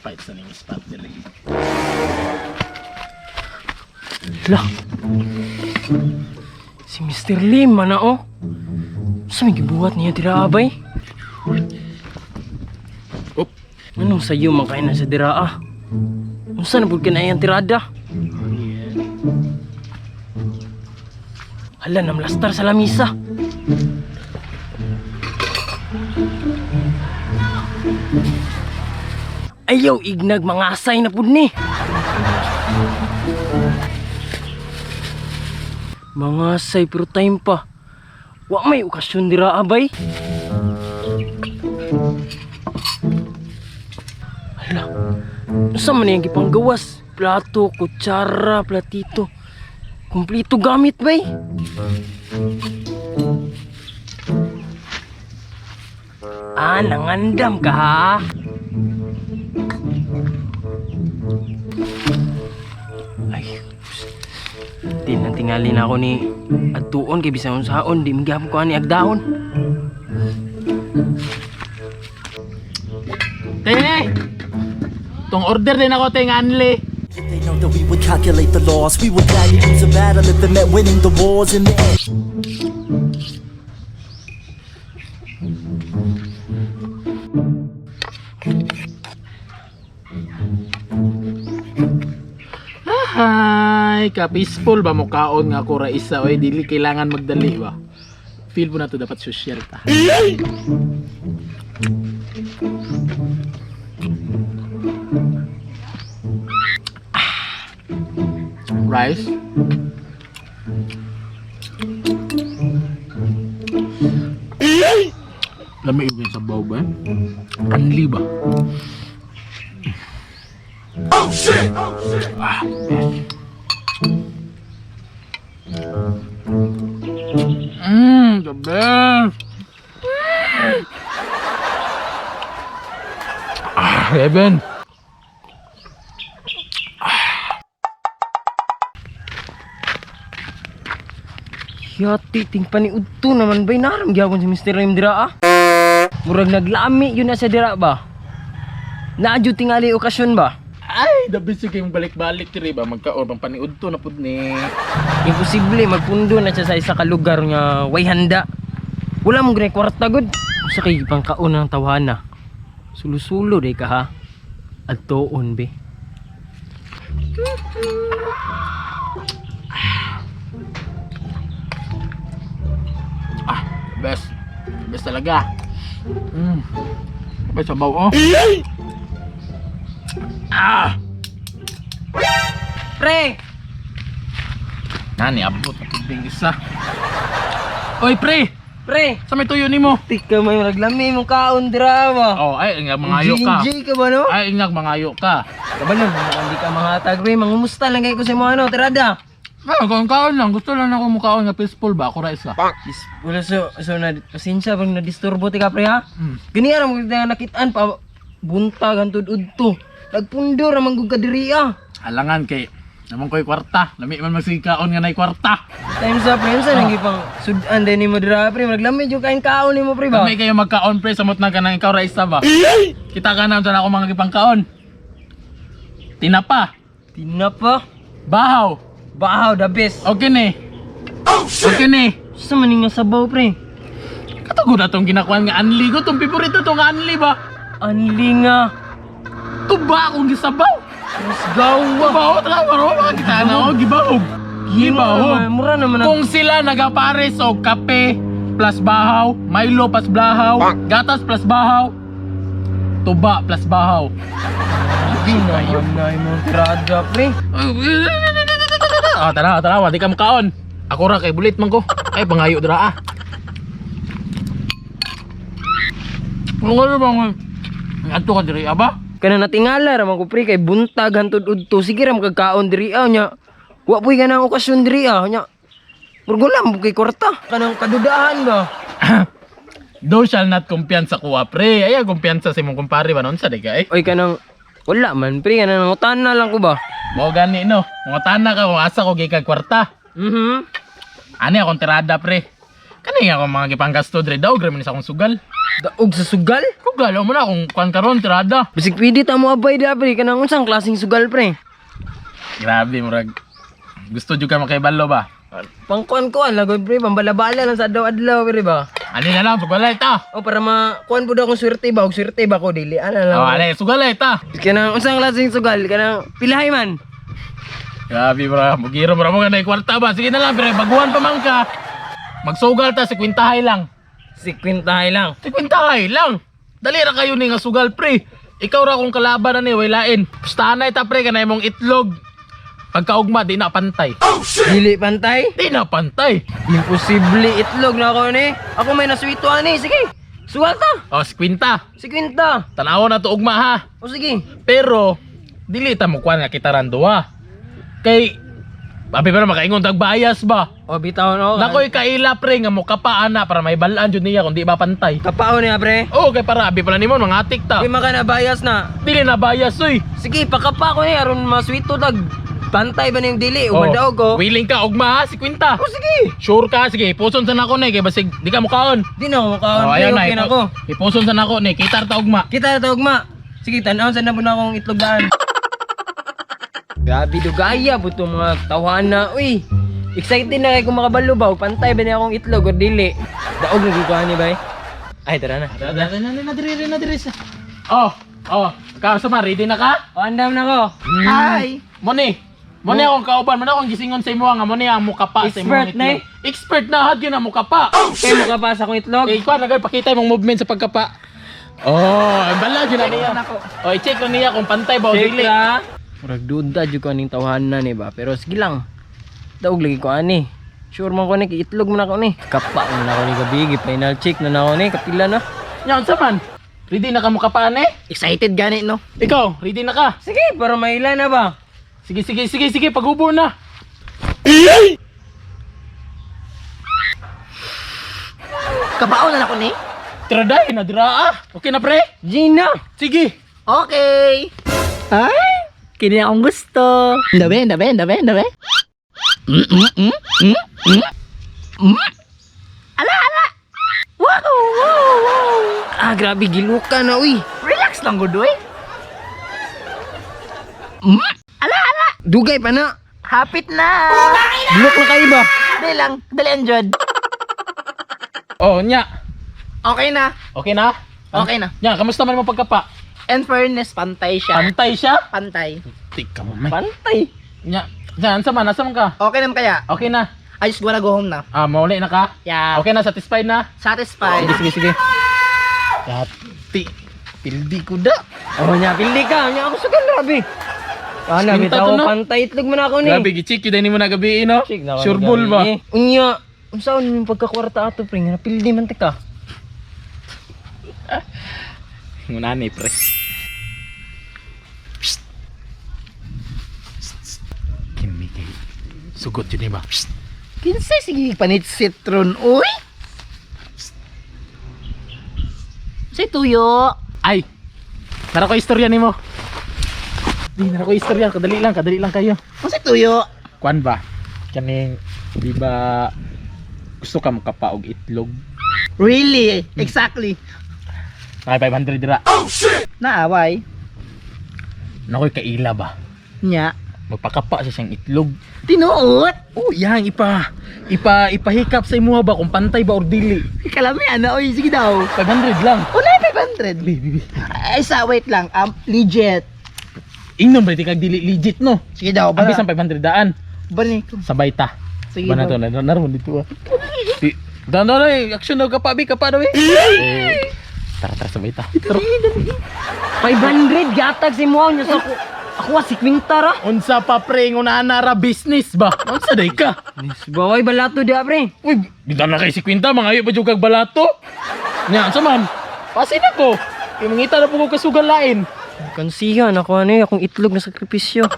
Fight sa ning spot diri. Lah. Si Mr. Lim mana oh. Sa may gibuhat niya dira abay? Op. Anong sayo man kay na sa dira ah? Unsa na pud kanay ang tirada? Hala, namlastar sa lamisa. Ayaw, ignag mga asay na pud ni. Mga asay pero time pa. Wa may okasyon dira abay. Hala, unsa man iyang gipanggawas? Plato, kutsara, platito. Kumplito gamit bay. Ah, nangandam ka ha? Ay, di nang tingali na ako ni adtuon kay bisan unsaon di magyapon ko ani agdahon. Te! Tong order din ako te nga anli. They know that we would calculate the loss. We would gladly lose a battle if it meant winning the wars in the end. Hi, ka peaceful ba mo kaon nga ako ra isa oy dili kailangan magdali ba. Feel mo na to dapat social ta. Ah. Rice. Lami yung sabaw ba? Anli ba? Ah, best. The best. Ah, heaven. Yati ting paniudto naman bay naram gyapon si Mr. Lim dira ah. Murag naglami yun na sa dira ba? Naadyo tingali okasyon ba? Ay, the best yung kayong balik-balik diri ba magkaon pang paniudto na pud ni. Imposible magpundo na siya sa isa ka lugar nga way handa. Wala mong ginay kwarta gud. Usa kay gipangkaon ng tawhana. Sulo-sulo day ka ha. Adtoon be. Ah, best. Best talaga. Best sabaw oh. Ah, Pre! nani abot na pud ding isa. Oy, pre, Pre! sa may tuyo nimo. Tika may naglami mong kaon dira ba? Oh, ay ingag mangayo ka. Enjoy ka ba no? Ay ingag mangayo ka. Kabalo, hindi ka mahatag pre. Mangumusta lang kayo ko sa mga ano, tirada. Ah, kaon kaon lang. Gusto lang ako mukaon nga peaceful ba? Ako ra isa. Is, wala so, so na, pasensya pag na-disturbo ti ka pre ha. Mm. Gani ra mo kita nakitaan pa buntag hantod udto. Nagpundo ra man gud ka diri ah. Alangan kay naman ko'y kwarta. Lami man magsikaon nga nay kwarta. Time sa pre, unsa nang gipang sudan din nimo dira pre, naglami jud kain kaon nimo pre ba? Lami kayo magkaon pre samot na kanang ikaw ra isa ba. Kita ka na unsa na ako mga gipangkaon. Tinapa, Tinapa, bahaw. bahaw the best. Okay ni. Okay ni. Sa man nga sabaw pre. Katugod na tong ginakuan nga anli ko tong favorito tong anli ba. Anli nga. Tuba akong gisabaw. Mas gawa. Tuba oh, tara maro mga kita na oh gibahog. Gibahog. Mura naman ang Kung sila nagapares og kape plus bahaw, Milo plus bahaw, gatas plus bahaw, tuba plus bahaw. Ginayon na imong tirada pre. Ah, tara, tara, di ka makaon. Ako ra kay bulit man ko. Ay pangayo dira ah. Ano nga ba nga? Adto ka diri aba? Kana natingala ra man ko pre kay buntag hantod udto sige ra makagkaon diri ah nya. Wa puy kanang okasyon diri ah nya. Murag wala mo kay kwarta. Kanang kadudahan ba? Thou shall not kumpiyansa kuha pre. Ay, kumpiyansa sa imong kumpare ba noon sa di ka eh. Oy kanang wala man pre kanang nangutan na lang ko ba. Mo gani no. Mga tana ka kung asa ko gikan kwarta. Ani akong tirada pre. Kani nga akong mga gipanggasto dre daw grabe ni sa akong sugal. Daog sa sugal? Sugal mo na akong kuan karon tirada. Bisig pwede ta mo abay da pre kanang unsang klaseng sugal pre. Grabe murag gusto jud ka makaibalo ba? Pangkuan-kuan lang gud pre, pambalabala lang sa adlaw-adlaw pre ba. Ani na lang sugalay ta. O para ma kuan pud akong swerte ba, og swerte ba ko dili ana lang. Oh, ani sugalay ta. Kanang unsang klaseng sugal kanang pilahay man. Grabe bro, mugiro bro mo nga kwarta ba? Sige na lang pre, baguhan pa man ka. Magsugal ta si kwintahay lang. Si kwintahay lang. Si kwintahay lang. Dali ra kayo ni nga sugal pre. Ikaw ra akong kalaban ani way lain. Pustahan ta pre kanay mong itlog. Pagkaugma di na pantay. Dili pantay. Di na pantay. Imposible itlog na ako ni. Ako may naswito ani, sige. Sugal ta. Oh, si kwinta. Si kwinta. Tanaw na to ugma ha. O sige. Pero dili ta mo kuan nga kita duha. Kay Abi pero makaingon tag bias ba? O bitaw no. Nakoy kaila pre nga mo kapaana para may balaan jud niya kung di ba pantay. Kapaon niya pre. Oh, kay para abi pala nimo mga atik ta. Di maka na bias na. Dili na bias oy. Sige, pakapa ko ni aron maswito tag. Pantay ba niyong dili? Umadaog ko. Oh, Willing ka ugma ha, si kwinta. O sige. Sure ka sige, ipuson sa nako ni kay basig di ka mukaon. Di na ako makaon. Oh, pre, ayaw na okay na ko. Ipuson sa nako ni kita ta ugma. Kita na tawag ma. Sige, tanaw sa na po na akong itlog daan. Grabe dugaya buto mga tawhana. Uy, excited na kay kung makabalo ba. og Pantay ba niya akong itlog or dili? Daog na gikuha ni bay. Ay, tara na. Na na diri na diri sa. Oh, oh, ka sa ready na ka? O, andam na ko. Hi! Moni. Moni akong kauban, moni akong gisingon sa imo nga moni ang mukapa sa imo. Expert na eh. Expert na had gyud ang mukapa. Kay mo ka pa sa akong itlog. Eh, kuan na pakita imong movement sa pagkapa. Oh, ang bala gyud na niya. Oh, i-check na niya kung pantay ba o Check dili. ra. Murag duda jud ko aning tawhana ni ba. Pero sige lang. Daog lagi ko ani. Sure man ko ni kay itlog man ako ni. Kapa man ako ni gabi, final check na na ako ni kapila na. Nya unsa man? Ready na ka mukapaan eh? Excited gani no? Ikaw, ready na ka? Sige, para maila na ba? Sige, sige, sige, sige, pagubo na. Kabaon na ako ni? Tira day, na dira ah. Okay na pre? Gina! Sige. Okay! Ay! Kini akong gusto. Dabe, dabe, dabe, dabe. Ala, ala! Wow, wow, wow! Ah, grabe, giluka na, uy. Relax lang gud oy. Ala, ala! Dugay pa na. Hapit na! Bulok na kayo ba? Dali lang, dali enjoy. Oh, nya. Okay na. Okay na? Okay na. Nya, kamusta man mo pagkapa? And fairness, pantay siya. Pantay siya? Pantay. Tika mo, may. Pantay. Nya, nya, ansa man, asa man ka? Okay naman kaya? Okay na. I just wanna go home na. Ah, mauli na ka? Yeah. Okay na, satisfied na? Satisfied. Sige, sige, sige. Yati. Pildi ko da. Oh, nya, pili ka. Nya, ako sugal, grabe. Ana, Spinta bitaw to, no? pantay itlog man ako ni. Grabe, gichik yun mo na gabi, no? Check na ako Sure ni ball gabi, ba? eh. Unya, unsaon yung pagkakwarta ato, pre? Nga, napildi man ta ka. Ngunani, pre. Psst. Psst. Kimi kay sugot yun ba? Psst. Kinsay sige panit citron, uy! Say tuyo. Ay! Nara ko istorya nimo. Di nara ko istorya, kadali lang kayo. Unsay tuyo? Kuan ba? Kaning di ba gusto ka makapa og itlog? Really? Exactly. Naka 500 dira. Naaway. Nakoy kaila ba? Nya. Magpakapa siya siyang itlog. Tinuot. Oh, yang ipa ipa ipahikap sa imuha ba kung pantay ba or dili. Kalami ana oy sige daw. 500 lang. Wala 500. Bi, bi, bi. Ay sa wait lang. Legit. Ingnon ba di kag dili legit no? Sige daw Ang ba? bisan 500 daan. Bani. Sabay ta. Sige Ba na daw. to, naroon dito ah. Di, dan dan eh, action daw kapa bi kapa daw eh. Eh, Tara tara sabay ta. Tara. 500 gatag si Muaw niya sa ako. Ako ah, si Quinta ra. Unsa pa pre ngunana ra business ba? Unsa day ka? Baway balato di pre. Uy, gita na kay si Quinta mga ayo pa jud kag balato. Nya, unsa man? Pasin ako. Kay mangita na po ko kasugal lain. Kansihan ako ano eh, akong itlog na sakripisyo.